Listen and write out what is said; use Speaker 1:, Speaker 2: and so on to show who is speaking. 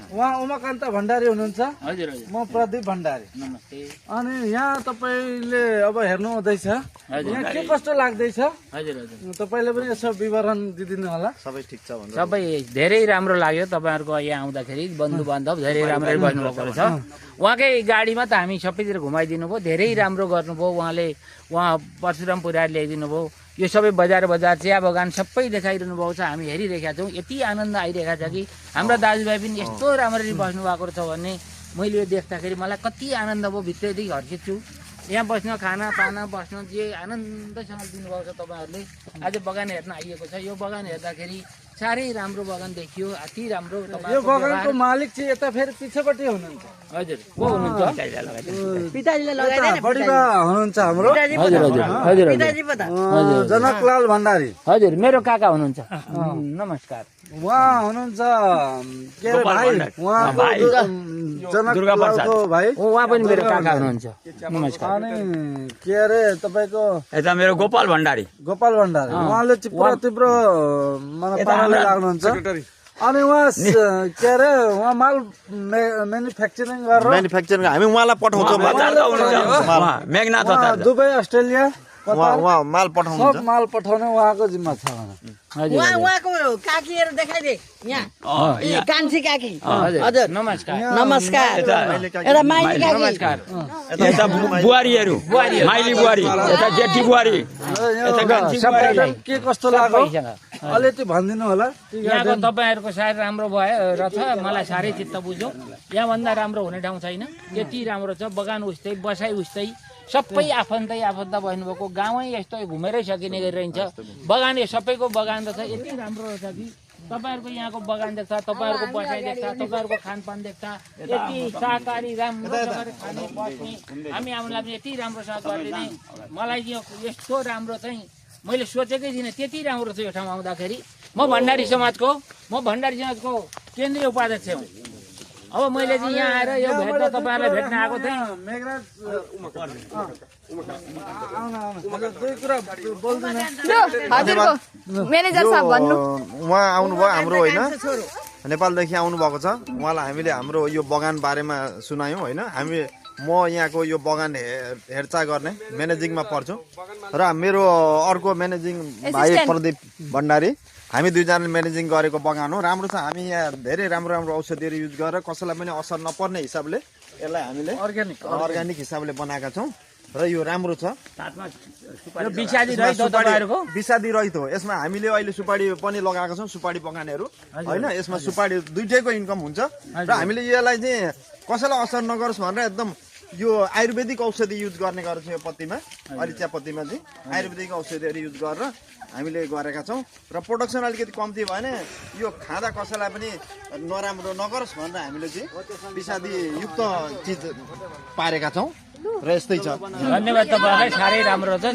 Speaker 1: उहाँ उमाकान्त भण्डारी हुनुहुन्छ।
Speaker 2: हजुर हजुर
Speaker 1: म प्रदीप भण्डारी।
Speaker 2: नमस्ते।
Speaker 1: अनि यहाँ तपाईँले अब हेर्नु हुँदैछ, यहाँ के कस्तो लाग्दैछ?
Speaker 2: हजुर हजुर
Speaker 1: तपाईँले पनि यसो विवरण दिदिनु होला।
Speaker 3: सबै ठिक छ भनेर
Speaker 2: सबै धेरै राम्रो लाग्यो। तपाईँहरूको यहाँ आउँदाखेरि बन्धु बान्धव धेरै राम्ररी बस्नुभएको रहेछ। उहाँकै गाडीमा त हामी सबैतिर घुमाइदिनु भयो, धेरै राम्रो गर्नुभयो उहाँले। उहाँ परशुराम पुर्याएर ल्याइदिनु भयो। यो सबै बजार चिया बगान सबै देखाइरहनु भएको छ, हामी हेरिरहेका छौँ। यति आनन्द आइरहेको छ कि हाम्रा दाजुभाइ पनि यस्तो राम्ररी बस्नु भएको छ भन्ने मैले यो देख्दाखेरि मलाई कति आनन्द भयो, भित्रैदेखि हर्कित छु। यहाँ बस्न खाना पाना बस्न जे आनन्दसँग दिनुभएको छ तपाईँहरूले। आज बगान हेर्न आइएको छ। यो बगान हेर्दाखेरि साह्रै राम्रो बगान देखियो, अति राम्रो।
Speaker 1: यो बगानको मालिक चाहिँ यता फेरि पिछेपट्टि हुनुहुन्छ।
Speaker 2: हजुर को हुनुहुन्छ?
Speaker 4: पिताजीले लगाइदिए
Speaker 1: बढीबा हुनुहुन्छ हाम्रो
Speaker 2: हजुर हजुर हजुर
Speaker 4: पिताजी पो त
Speaker 1: जनकलाल भण्डारी।
Speaker 2: हजुर मेरो काका हुनुहुन्छ। नमस्कार।
Speaker 1: उहाँ हुनुहुन्छ के अरे भाइ, उहाँको जनकलालको भाइ।
Speaker 2: उहाँ पनि मेरो काका हुनुहुन्छ। नमस्कार।
Speaker 1: अनि के अरे तपाईँको
Speaker 5: यता मेरो गोपाल भण्डारी।
Speaker 1: गोपाल भण्डारी, उहाँले चाहिँ पुरा तिम्रो पाराले लाग्नुहुन्छ। अनि उहाँ के अरे उहाँ माल म्यानुफ्याक्चरिङ गरेर
Speaker 3: हामी उहाँलाई पठाउँछौँ।
Speaker 5: मेघनाथ
Speaker 1: दुबई अस्ट्रेलिया
Speaker 3: उहाँ माल पठाउनुहुन्छ।
Speaker 1: सब माल पठाउने उहाँको जिम्मा छ।
Speaker 4: उहाँको काकीहरू देखाइदे यहाँ कान्छी काकी। हजुर
Speaker 2: नमस्कार।
Speaker 4: नमस्कार। एउटा माइली काकी।
Speaker 2: नमस्कार।
Speaker 5: यता बुहारीहरू, माइली बुहारी, यता जेठी बुहारी, यता कान्छी बुहारी।
Speaker 1: के कस्तो लाग्यो अलिकति भनिदिनु होला।
Speaker 2: यहाँको तपाईँहरूको साह्रै राम्रो भयो रथ, मलाई साह्रै चित्त बुझ्यो। यहाँभन्दा राम्रो हुने ठाउँ छैन, यति राम्रो छ। बगान उस्तै, बसाइ उस्तै, सबै आफन्तै बस्नुभएको गाउँै यस्तो घुमेरै सकिने गरिरहन्छ। बगान यो सबैको बगान रहेछ, यति राम्रो रहेछ कि तपाईँहरूको यहाँको बगान देख्छ, तपाईँहरूको बसाइ देख्छ, तपाईँहरूको खानपान देख्छ। यति शाकाहारी राम्रोसँगले खाने बस्ने, हामी आउनुलाई पनि यति राम्रोसँग गरिदिने। मलाई यो यस्तो राम्रो चाहिँ मैले सोचेकै थिइनँ, त्यति राम्रो छ यो ठाउँ आउँदाखेरि। म भण्डारी समाजको केन्द्रीय उपाध्यक्ष हुँ। अब मैले चाहिँ यहाँ आएर यो भेट्न तपाईँहरूलाई भेट्न आएको थिएँ।
Speaker 6: म्यानेजर साहब भन्नु।
Speaker 3: उहाँ आउनुभयो हाम्रो होइन, नेपालदेखि आउनुभएको छ। उहाँलाई हामीले हाम्रो यो बगान बारेमा सुनायौँ होइन। म यहाँको यो बगान हेरचाह गर्ने म्यानेजिङमा पर्छु र मेरो अर्को म्यानेजिङ भाइ प्रदीप भण्डारी, हामी दुईजनाले म्यानेजिङ गरेको बगान हो। राम्रो छ। हामी यहाँ धेरै राम्रो राम्रो औषधिहरू युज गरेर कसैलाई पनि असर नपर्ने हिसाबले यसलाई हामीले अर्ग्यानिक हिसाबले बनाएका छौँ र यो राम्रो छ। विषादी रहित हो। यसमा हामीले अहिले सुपारी पनि लगाएका छौँ, सुपारी बगानहरू होइन। यसमा सुपारी दुइटैको इन्कम हुन्छ र हामीले यसलाई चाहिँ कसैलाई असर नगरोस् भनेर एकदम यो आयुर्वेदिक औषधि युज गर्ने गर्छौँ। यो पत्तीमा, अलि चियापत्तीमा चाहिँ आयुर्वेदिक औषधिहरू युज गरेर हामीले गरेका छौँ र प्रोडक्सन अलिकति कम्ती भयो भने यो खाँदा कसैलाई पनि नराम्रो नगरोस् भनेर हामीले चाहिँ विषादी युक्त चिज पारेका छौँ र यस्तै छ।
Speaker 2: धन्यवाद। तपाईँहरूलाई साह्रै राम्रो छ।